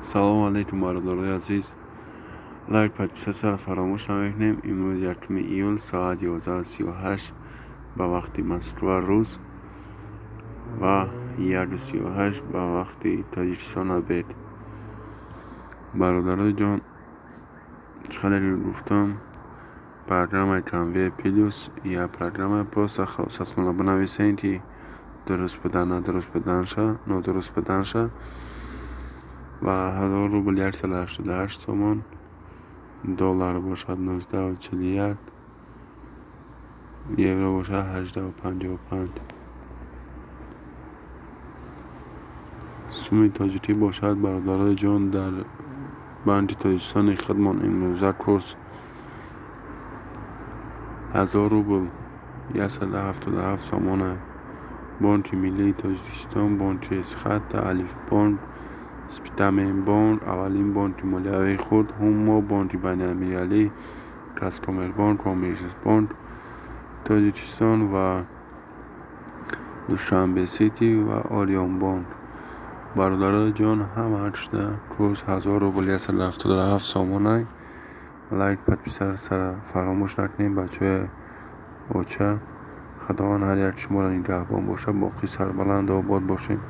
Салому алейкум, бародарои азиз. Лайк, подписаться ро фаромӯш намекунем. Имрӯз 1 июл, соат 11:38 ба вақти Москва рӯз ва 1:38 ба вақти Тоҷикистон обед. Бародарои ҷон, чӣ қадаре гуфтам, программаи Конвейер Плюс я программа, просто хулосатонро бинависед, ки дуруст будан, надуруст буданша, нодуруст буданша. Ва 1000 рубл 188 сомон, доллар бошад 19,41, евро бошад 18,55. Суми тоҷикӣ бошад, бародарои ҷон, дар Банки Тоҷикистони худмон имрӯза курс 1000 рубл 177 сомона. Бонки Миллии Тоҷикистон, Бонки Эсхата, Алифбонк, Спитаменбонк, аввалин бонки молиявии хурд, Ҳумо, Бонки байналмилалӣ, Казкоммербонк, Коммерсбонк Тоҷикистон ва Душанбе-Сити ва Ориёнбонк. Бародарои ҷон, ҳама шуда курс 1000 рубл 177 сомонай. Лайк, подписаться ро фаромӯш накунед, бачаҳои оча. Худованд ҳар як шуморо нигаҳбон бошад, боқӣ сарбаланду обод бошед.